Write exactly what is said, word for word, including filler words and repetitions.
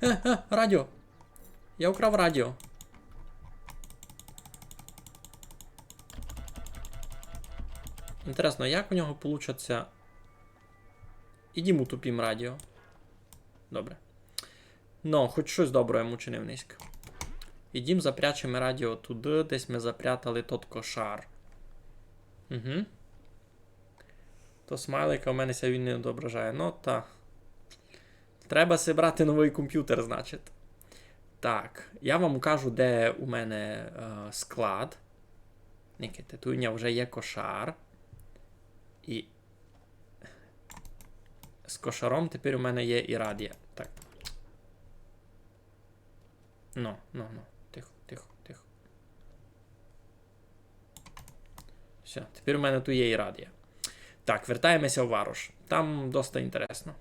Е, е, радіо. Я украв радіо. Інтересно, як у нього получаться? Ідім утопім радіо. Добре. Ну, хоч штось добре йому чинив низько. Ідім запрячеме радіо туды, десь мы запрятали тот кошар. Угу. То смайлика у мене ся він не отображає. Ну та. Треба си брати новый компютер, значить. Так, я вам укажу, де у мене е, склад. Никайте, туй у мене вже є кошар. І з кошаром тепер у мене є і радіо. Так. Ну, ну, ну. Тихо, тихо, тихо. Всьо, тепер у мене туй є і радіо. Так, вертаєме ся в варош. Там доста інтересно.